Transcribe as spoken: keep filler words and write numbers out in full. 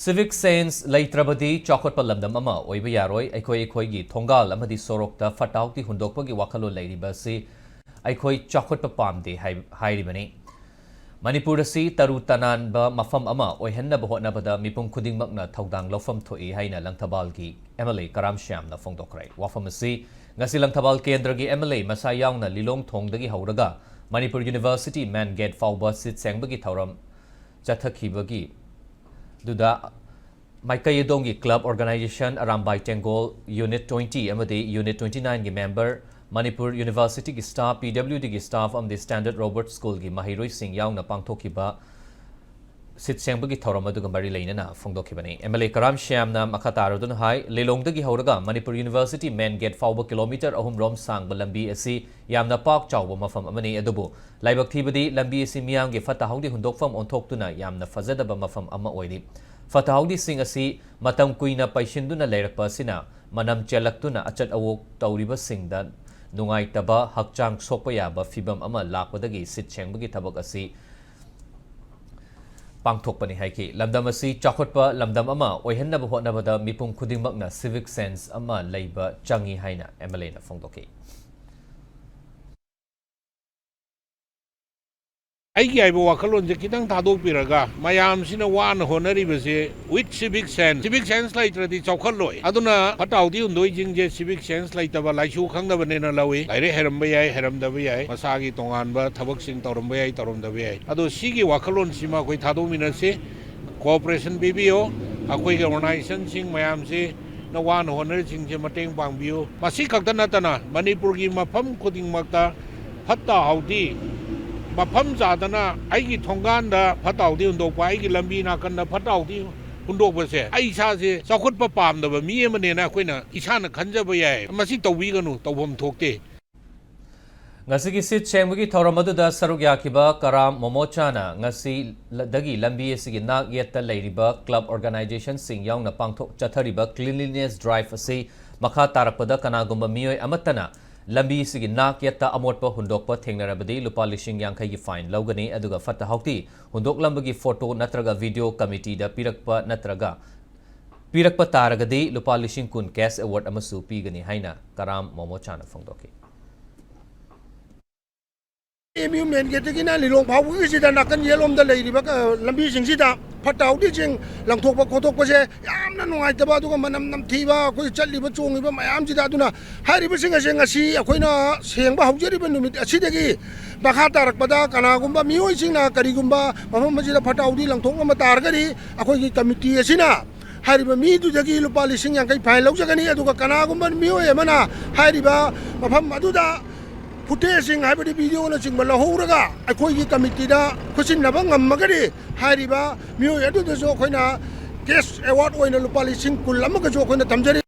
Civic sense ꯂꯩꯇ꯭ꯔꯕꯗꯤ ꯆꯥꯎꯈꯠꯄ ꯂꯝꯗꯝ ꯑꯃ ꯑꯣꯏꯕ ꯌꯥꯔꯣꯏ꯫ ꯑꯩꯈꯣꯏ ꯑꯩꯈꯣꯏꯒꯤ ꯊꯣꯡꯒꯥꯜ ꯑꯃꯗꯤ ꯁꯣꯔꯣꯛꯇ ꯐꯠꯇ ꯍꯥꯎꯗꯤ ꯍꯨꯟꯗꯣꯛꯄꯒꯤ ꯋꯥꯈꯜꯂꯣꯟ ꯂꯩꯔꯤꯕ ꯑꯁꯤ ꯑꯩꯈꯣꯏ ꯆꯥꯎꯈꯠꯄ ꯄꯥꯝꯗꯦ ꯍꯥꯏ-, ꯍꯥꯏꯔꯤꯕꯅꯤ꯫ ꯃꯅꯤꯄꯨꯔ ꯑꯁꯤ ꯇꯔꯨ ꯇꯅꯥꯟꯕ ꯃꯐꯝ ꯑꯃ ꯑꯣꯏꯍꯟꯅꯕ ꯍꯣꯠꯅꯕꯗ ꯃꯤꯄꯨꯝ ꯈꯨꯗꯤꯡꯃꯛꯅ ꯊꯧꯗꯥꯡ ꯂꯧꯐꯝ ꯊꯣꯛꯏ ꯍꯥꯏꯅ ꯂꯪꯊꯕꯥꯜꯒꯤ M L A ꯀꯔꯥꯝ ꯁ꯭ꯌꯥꯝꯅ ꯐꯣꯡꯗꯣꯛꯈ꯭ꯔꯦ꯫ ꯋꯥꯐꯝ ꯑꯁꯤ ꯉꯁꯤ ꯂꯪꯊꯕꯥꯜ ꯀꯦꯟꯗ꯭ꯔꯒꯤ M L A ꯃꯁꯥ ꯌꯥꯎꯅ ꯂꯤꯂꯣꯡ ꯊꯣꯡꯗꯒꯤ ꯍꯧꯔꯒ ꯃꯅꯤꯄꯨꯔ University main gate ꯐꯥꯎꯕ ꯁꯤꯠ ꯁꯦꯡꯕꯒꯤ ꯊꯧꯔꯝ ꯆꯠꯊꯈꯤꯕꯒꯤ ꯑꯗꯨꯗ ꯃꯥꯏꯀꯩ ꯑꯗꯣꯝꯒꯤ club organization, Arambai ꯇꯦꯡꯒꯣꯜ, Unit twenty ꯑꯃꯗꯤ Unit twenty nineꯒꯤ member, Manipur Universityꯒꯤ staff, P W Dꯒꯤ staff ꯑꯃꯗꯤ Standard Robert Schoolꯒꯤ ꯃꯍꯩꯔꯣꯏꯁꯤꯡ ꯌꯥꯎꯅ ꯄꯥꯡꯊꯣꯛꯈꯤꯕ ꯁꯤꯠ ꯁꯦꯡꯕꯒꯤ ꯊꯧꯔꯝ ꯑꯗꯨꯒ ꯃꯔꯤ ꯂꯩꯅꯅ ꯐꯣꯡꯗꯣꯛꯈꯤꯕꯅꯤ꯫ M L A ꯀꯔꯥꯝ ꯁ꯭ꯌꯥꯝꯅ ꯃꯈꯥ ꯇꯥꯔꯗꯨꯅ ꯍꯥꯏ, ꯂꯤꯂꯣꯡꯗꯒꯤ ꯍꯧꯔꯒ ꯃꯅꯤꯄꯨꯔ University main gate ꯐꯥꯎꯕ ꯀꯤꯂꯣꯃꯤꯇꯔ ꯑꯍꯨꯝ ꯔꯣꯝ ꯁꯥꯡꯕ ꯂꯝꯕꯤ ꯑꯁꯤ ꯌꯥꯝꯅ ꯄꯥꯛ ꯆꯥꯎꯕ ꯃꯐꯝ ꯑꯃꯅꯤ, ꯑꯗꯨꯕꯨ ꯂꯥꯏꯕꯛ ꯊꯤꯕꯗꯤ ꯂꯝꯕꯤ ꯑꯁꯤ ꯃꯤꯌꯥꯝꯒꯤ ꯐꯠꯇ ꯍꯥꯎꯗꯤ ꯍꯨꯟꯗꯣꯛꯐꯝ ꯑꯣꯟꯊꯣꯛꯇꯨꯅ ꯌꯥꯝꯅ ꯐꯖꯗꯕ ꯃꯐꯝ ꯑꯃ ꯑꯣꯏꯔꯤ꯫ ꯐꯠꯇ ꯍꯥꯎꯗꯤꯁꯤꯡ ꯑꯁꯤ ꯃꯇꯝ ꯀꯨꯏꯅ ꯄꯩꯁꯤꯟꯗꯨꯅ ꯂꯩꯔꯛꯄ ꯑꯁꯤꯅ ꯃꯅꯝ ꯆꯦꯜꯂꯛꯇꯨꯅ ꯑꯆꯠ ꯑꯋꯣꯛ ꯇꯧꯔꯤꯕꯁꯤꯡꯗ ꯅꯨꯡꯉꯥꯏꯇꯕ, ꯍꯛꯆꯥꯡ ꯁꯣꯛꯄ ꯌꯥꯕ ꯐꯤꯚꯝ ꯑꯃ ꯂꯥꯛꯄꯗꯒꯤ ꯁꯤꯠ ꯁꯦꯡꯕꯒꯤ ꯊꯕꯛ ꯑꯁꯤ ꯄꯥꯡꯊꯣꯛꯄꯅꯤ ꯍꯥꯏꯈꯤ꯫ ꯂꯝꯗꯝ ꯑꯁꯤ ꯆꯥꯎꯈꯠꯄ ꯂꯝꯗꯝ ꯑꯃ ꯑꯣꯏꯍꯟꯅꯕ ꯍꯣꯠꯅꯕꯗ ꯃꯤꯄꯨꯝ ꯈꯨꯗꯤꯡꯃꯛꯅ civic sense ꯑꯃ ꯂꯩꯕ ꯆꯪꯏ ꯍꯥꯏꯅ M L Aꯅ ꯐꯣꯡꯗꯣꯛꯈꯤ꯫ ꯑꯩꯒꯤ ꯍꯥꯏꯕ ꯋꯥꯈꯜꯂꯣꯟꯁꯦ ꯈꯤꯇꯪ ꯊꯥꯗꯣꯛꯄꯤꯔꯒ, ꯃꯌꯥꯝꯁꯤꯅ ꯋꯥꯅ ꯍꯣꯠꯅꯔꯤꯕꯁꯦ with civic sense, civic sense ꯂꯩꯇ꯭ꯔꯗꯤ ꯆꯥꯎꯈꯠꯂꯣꯏ꯫ ꯑꯗꯨꯅ ꯐꯠꯇ ꯍꯥꯎꯗꯤ ꯍꯨꯟꯗꯣꯛꯏꯁꯤꯡꯁꯦ civic sense ꯂꯩꯇꯕ, ꯂꯥꯏꯁꯨ ꯈꯪꯗꯕꯅꯦꯅ ꯂꯧꯏ꯫ ꯂꯥꯏꯔꯤꯛ ꯍꯩꯔꯝꯕ ꯌꯥꯏ, ꯍꯩꯔꯝꯗꯕ ꯌꯥꯏ, ꯃꯁꯥꯒꯤ ꯇꯣꯉꯥꯟꯕ ꯊꯕꯛꯁꯤꯡ ꯇꯧꯔꯝꯕ ꯌꯥꯏ, ꯇꯧꯔꯝꯗꯕ ꯌꯥꯏ꯫ ꯑꯗꯣ ꯁꯤꯒꯤ ꯋꯥꯈꯜꯂꯣꯟꯁꯤꯃ ꯑꯩꯈꯣꯏ ꯊꯥꯗꯣꯛꯃꯤꯟꯅꯁꯤ꯫ Cooperation ꯄꯤꯕꯤꯌꯣ꯫ ꯑꯩꯈꯣꯏꯒꯤ organizationꯁꯤꯡ ꯃꯌꯥꯝꯁꯤ ꯅ ꯋꯥꯅ ꯍꯣꯠꯅꯔꯤꯁꯤꯡꯁꯦ ꯃꯇꯦꯡ ꯄꯥꯡꯕꯤꯌꯨ꯫ ꯃꯁꯤ ꯈꯛꯇ ꯅꯠꯇꯅ ꯃꯅꯤꯄꯨꯔꯒꯤ ꯃꯐꯝ ꯈꯨꯗꯤꯡꯃꯛꯇ ꯐꯠꯇ ꯍꯥꯎꯗꯤ ꯃꯐꯝ ꯆꯥꯗꯅ ꯑꯩꯒꯤ ꯊꯣꯡꯒꯥꯟꯗ ꯐꯠꯇ ꯍꯥꯎꯗꯤ ꯍꯨꯟꯗꯣꯛꯄ, ꯑꯩꯒꯤ ꯂꯝꯕꯤ ꯅꯥꯀꯟꯗ ꯐꯠꯇ ꯍꯥꯎꯗꯤ ꯍꯨꯟꯗꯣꯛꯄꯁꯦ ꯑꯩ ꯏꯁꯥꯁꯦ ꯆꯥꯎꯈꯠꯄ ꯄꯥꯝꯗꯕ ꯃꯤ ꯑꯃꯅꯦꯅ ꯑꯩꯈꯣꯏꯅ ꯏꯁꯥꯅ ꯈꯟꯖꯕ ꯌꯥꯏ꯫ ꯃꯁꯤ ꯇꯧꯕꯤꯒꯅꯨ, ꯇꯧꯐꯝ ꯊꯣꯛꯇꯦ꯫ ꯉꯁꯤꯒꯤ ꯁꯤꯠ ꯁꯦꯡꯕꯒꯤ ꯊꯧꯔꯝ ꯑꯗꯨꯗ ꯁꯔꯨꯛ ꯌꯥꯈꯤꯕ ꯀꯔꯥꯝ ꯃꯣꯃꯣꯆꯥꯅ ꯉꯁꯤꯗꯒꯤ ꯂꯝꯕꯤ ꯑꯁꯤꯒꯤ ꯅꯥꯛ ꯌꯦꯠꯇ ꯂꯩꯔꯤꯕ club organizationꯁꯤꯡ ꯌꯥꯎꯅ ꯄꯥꯡꯊꯣꯛ ꯆꯠꯊꯔꯤꯕ cleanliness drive ꯑꯁꯤ ꯃꯈꯥ ꯇꯥꯔꯛꯄꯗ ꯀꯅꯥꯒꯨꯝꯕ ꯃꯤꯑꯣꯏ ꯑꯃꯠꯇꯅ ꯂꯝꯕꯤꯁꯤꯒꯤ ꯅꯥꯛ ꯌꯦꯠꯇ ꯑꯃꯣꯠꯄ ꯍꯨꯟꯗꯣꯛꯄ ꯊꯦꯡꯅꯔꯕꯗꯤ ꯂꯨꯄꯥ ꯂꯤꯁꯤꯡ ꯌꯥꯡꯈꯩꯒꯤ fine ꯂꯧꯒꯅꯤ꯫ ꯑꯗꯨꯒ ꯐꯠꯇ ꯍꯥꯎꯊꯤ ꯍꯨꯟꯗꯣꯛꯂꯝꯕꯒꯤ photo ꯅꯠꯇ꯭ꯔꯒ video committeeꯗ ꯄꯤꯔꯛꯄ ꯅꯠꯇ꯭ꯔꯒ ꯄꯤꯔꯛꯄ ꯇꯥꯔꯒꯗꯤ ꯂꯨꯄꯥ ꯂꯤꯁꯤꯡ ꯀꯨꯟ cash award ꯑꯃꯁꯨ ꯄꯤꯒꯅꯤ ꯍꯥꯏꯅ ꯀꯔꯥꯝ ꯃꯣꯃꯣꯆꯥꯅ ꯐꯣꯡꯗꯣꯛꯈꯤ꯫ ꯑꯦꯝ ꯌꯨ main gateꯇꯒꯤꯅ ꯂꯤꯂꯣꯡ ꯐꯥꯎꯕꯒꯤꯁꯤꯗ ꯅꯥꯀꯟ ꯌꯦꯠꯂꯣꯝꯗ ꯂꯩꯔꯤꯕ, ꯑ, ꯂꯝꯕꯤꯁꯤꯡꯁꯤꯗ ꯐꯠꯇ ꯍꯥꯎꯗꯤꯁꯤꯡ ꯂꯪꯊꯣꯛꯄ ꯈꯣꯠꯇꯣꯛꯄꯁꯦ ꯌꯥꯝꯅ ꯅꯨꯡꯉꯥꯏꯇꯕ, ꯑꯗꯨꯒ ꯃꯅꯝ ꯅꯝꯊꯤꯕ, ꯑꯩꯈꯣꯏ ꯆꯠꯂꯤꯕ ꯆꯣꯡꯉꯤꯕ ꯃꯌꯥꯝꯁꯤꯗ꯫ ꯑꯗꯨꯅ ꯍꯥꯏꯔꯤꯕꯁꯤꯡ ꯑꯁꯦ ꯉꯁꯤ ꯑꯩꯈꯣꯏꯅ ꯁꯦꯡꯕ ꯍꯧꯖꯔꯤꯕ ꯅꯨꯃꯤꯠ ꯑꯁꯤꯗꯒꯤ ꯃꯈꯥ ꯇꯥꯔꯛꯄꯗ ꯀꯅꯥꯒꯨꯝꯕ ꯃꯤꯑꯣꯏꯁꯤꯡꯅ ꯀꯔꯤꯒꯨꯝꯕ ꯃꯐꯝ ꯑꯁꯤꯗ ꯐꯠꯇ ꯍꯥꯎꯗꯤ ꯂꯪꯊꯣꯛꯂꯝꯕ ꯇꯥꯔꯒꯗꯤ ꯑꯩꯈꯣꯏꯒꯤ committee ꯑꯁꯤꯅ ꯍꯥꯏꯔꯤꯕ ꯃꯤꯗꯨꯗꯒꯤ ꯂꯨꯄꯥ ꯂꯤꯁꯤꯡ ꯌꯥꯡꯈꯩ fine ꯂꯧꯖꯒꯅꯤ꯫ ꯑꯗꯨꯒ ꯀꯅꯥꯒꯨꯝꯕ ꯃꯤꯑꯣꯏ ꯑꯃꯅ ꯍꯥꯏꯔꯤꯕ ꯃꯐꯝ ꯑꯗꯨꯗ footageꯁꯤꯡ ꯍꯥꯏꯕꯗꯤ videoꯅꯆꯤꯡꯕ ꯂꯧꯍꯧꯔꯒ ꯑꯩꯈꯣꯏꯒꯤ committeeꯗ ꯈꯨꯠꯁꯤꯟꯅꯕ ꯉꯝꯃꯒꯗꯤ ꯍꯥꯏꯔꯤꯕ ꯃꯤꯑꯣꯏ ꯑꯗꯨꯗꯁꯨ ꯑꯩꯈꯣꯏꯅ cash award ꯑꯣꯏꯅ ꯂꯨꯄꯥ ꯂꯤꯁꯤꯡ ꯀꯨꯟ ꯑꯃꯒꯁꯨ ꯑꯩꯈꯣꯏꯅ ꯊꯝꯖꯔꯤ꯫